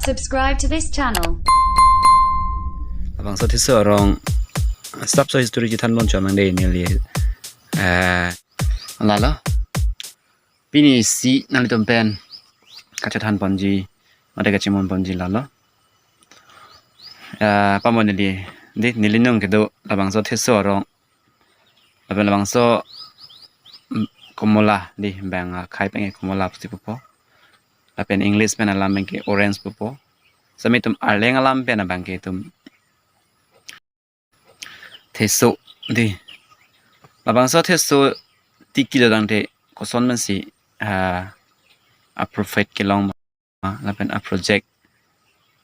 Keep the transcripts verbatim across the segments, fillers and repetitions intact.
Subscribe to this channel. Labangso Theso arong stapso history chethan pon chomang de neli. Eh, lalo. Pini si nanglitum pen kachethan ponji, mate kachimon ponji lalo. Eh, pamon neli, di, neli nung kedo labangso Theso arong. Lapen labangso, mm, komola, di, bang akhai pen ke komola pusi pupo. Lapen English pen alam pen ke orange pupo. Sami itum Arleng alam pen abang ke itum Theso, di. Labangso Theso tiki lo tangte koson pensi, ah, a-profit kelong ma, lapen a-project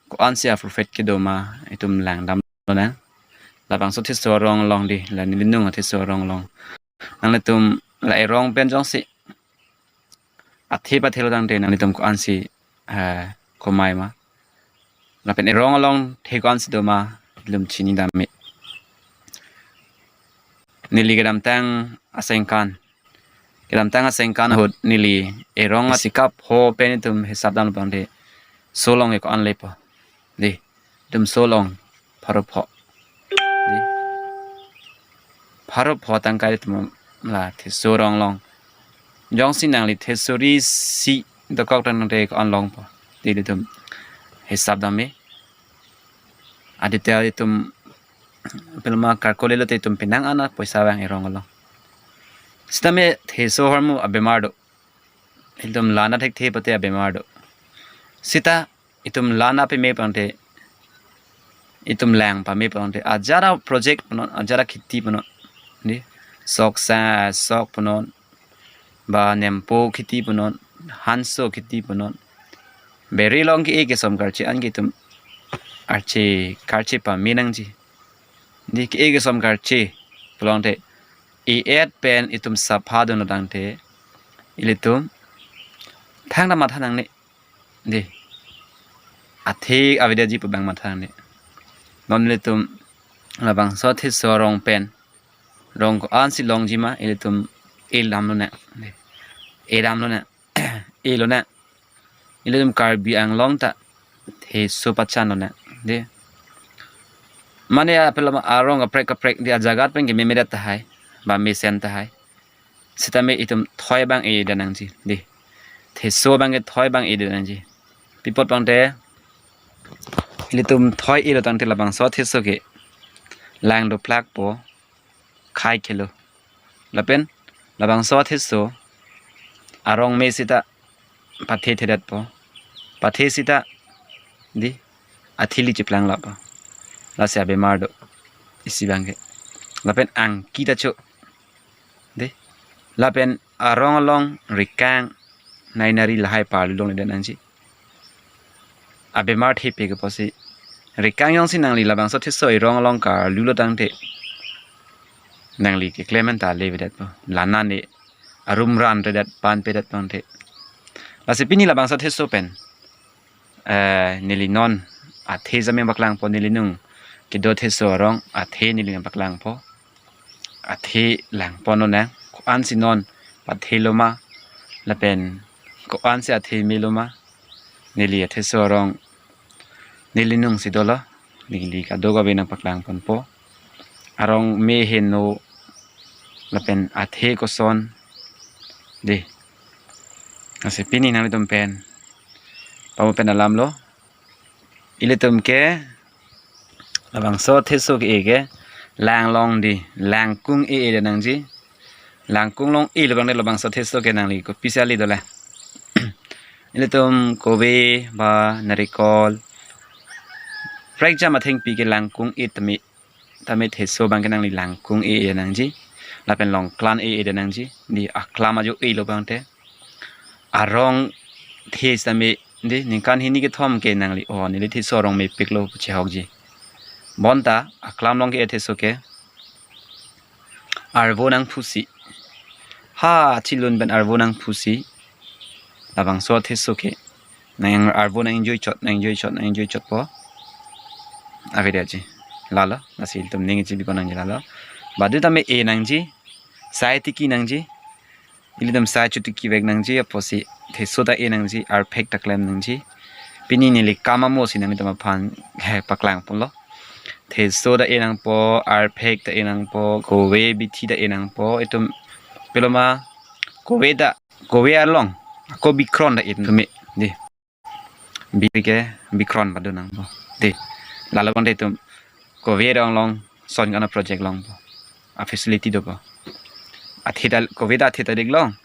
ko-ansi a-profit kedo ma itum langdamlonang. Labangso Theso arong along di, la neli nung a-Theso arong along. Nanglitum la erong pen jongsi athe pathelo tangte nanglitum ko-ansi, eh, komai ma. Lapen erong along the ko-ansi do ma, ilitum chinidam me. Neli kedamtang asengkan. Kedamtang asengkan ahut neli erong asikap ho pen itum hisap dam pangde solong ke ko-an lepo. Di, itum solong pharo pho. Di. Pharo pho tangkai itum la Theso arong along. Jongsi nangli Theso ri si dokok tangte ko-an longpo. Di, itum hisap dam me. Aditya itum pelma karko lelo te itum penang ana poisa vang erong along. Sitame Theso ahormu abemar do. Itum lana thekthe pate abemar do. Sita itum lana peme pangte, itum lang pame pangte, ajara project punon, ajara kheti punon. Di, sok sa, sok punon, ba nempo kheti punon, hanso kheti punon. Beri along ke-e kesom karche an ke itum arche karche pame nangji. Di, ke-e kesom karche pulote, e-et pen itum sapha dun tangte, ilitum thangta matha nangne. Di, athe avedetji pu abang matha nangne. Non ilitum labangso Theso arong pen rong ko-ansi longji ma ilitum e damlonang. Di, e damlonang. E lonang. Ilitum Karbi Anglong ta Theso pachan lonang. Di, mane apelma arong kaprek kaprek di ajagat pen ke memedet tahai, ba mesen tahai. Sitame itum thoi abang e-edet nangji. Di, Theso abang ke thoi abang e-edet nangji. Pi apot pangte, ilitum thoi elo tangte labangso Theso ke lang doplakpo, khai khelo. Lapen labangso Theso arong me sita pathe thedetpo. Pathe sita, di, athili chiplang lapo. Lasi abemar do isi abang ke. Lapen angki ta cho. Di, lapen arong along rikang, nainari lahai parlu longledet nangji. Abemar thepi ke pusi, rikang jongsi nangli labangso Theso erong along karlulo tangte, nangli keklem anta levedetpo. Lana ne arum ran redet pan pedet tangte. Lasi pini labangso Theso pen, eh, neli non athe jame paklangpo, neli nung kedo Theso arong athe neli nang paklangpo. Athe langponlonang, ko-ansi non pathelo ma, lapen ko-ansi athe melo ma. Neli a-Theso arong neli nungsi dolo, neli kadokave nang paklang ponpo. Arong me heno lapen athe koson. Di, lasi pini nanglitum pen pamo pen alamlo. Ilitum ke labangso Theso ke-e ke lang long di, langkung e-edet nangji. Langkung long elo abang de labangso Theso ke nangli kopisi ale dolang. Ilitum kove ba narikol, prekjam athengpi ke langkung e tame, tame Theso abang ke nangli langkung e-edet nangji. Lapen longklan e-edet nangji. Di, aklam ajo elo abang te. Arong the sitame, di, ningkan hini kethom ke nangli, oh, neli Theso arong mepiklo pu chehokji. Bonta aklam long ke-e Theso ke arvo nangphusi, ha chilun pen arvo nangphusi, labangso Theso ke nang arvo nang-enjoy chot, nang-enjoy chot, nang-enjoy chotpo. Avedetji. Lalo, lasi ilitum ning chibi ko nangji lalo. Badu tame e nangji, sai tiki nangji. Ilitum sai chotiki vek nangji, apotsi Theso ta e nangji, arphek ta klem nangji. Pini neli kam amo si nanglitum aphan he paklang ponlo. Theso ta e nangpo, arphek ta e nangpo, kove bithi ta e nangpo, itum peloma kove ta, kove along ako bikron ta itum me, dei. Bi ke bikron pado nangpo, dei. Lalo kon te itum kove rong long, son kana project longpo. A facility dopo. Athe ta, kove ta athe ta dik long.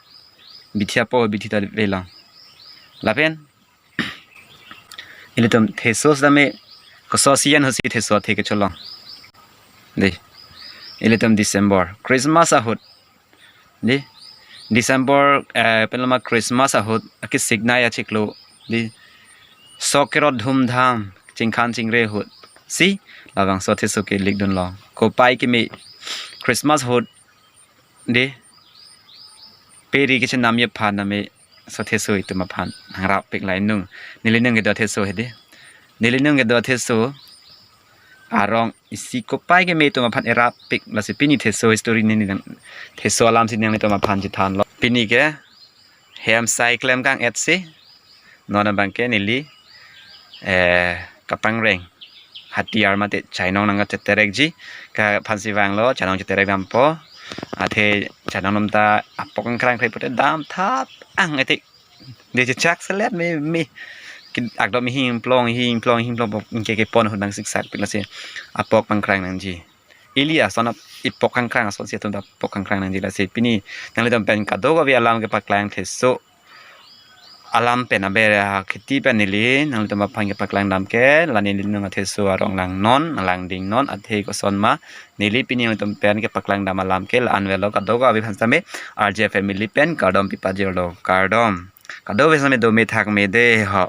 Bithi apo, bithi ta ve long. Lapen ilitum theso sitame koso siyan hosi theso athe kecholong, dei. Ilitum December, Christmas ahut, dei. December, eh, peloma Christmas ahut akisik nai achiklo, dei. Sok kerot dhumdham chingkhan chingre ahut si labangso theso kelik dunlong. Kopai keme Christmas ahut, dei, pe ri kechenamji aphan tame so theso itum aphan nangrap pik la inung. Neli nung kedo theso he, dei. Neli nung kedo theso arong isi kopai keme itum aphan erap pik, lasi pini theso history neli nang, theso alam si nanglitum aphan chethanlo. Pini ke hem sai klem kang-et si, non abang ke neli, eh, kapangreng hatiyar mate chainong nangkacheterek ji, ke aphan si vanglo, chainong cheterek dampo. Athe chainong atum ta apok kangkrang krei pute dam thap ang etik, dei, chechak selet me me. Ki-, akdom hing plong, hing plong, hing plong, pok ingke kepon ahut nangsiksak pik, lasi apok kangkrang nangji. Ili ason ap-, ipok kangkrang ason si atum ta apok kangkrang nangji, lasi pini nanglitum pen kadokave alam kepaklang theso alam pen aber, ah, kheti pen neli nanglitum aphan kepaklang dam ke, la neli nung atheso arong langnon, langdingnon, athe koson ma neli pini nanglitum pen kepaklang dam alam ke la-an avelo. Kadokave aphan sitame R J family pen kardom pipajirlo, kardom. Kadokave sitame dome thakme dei ho.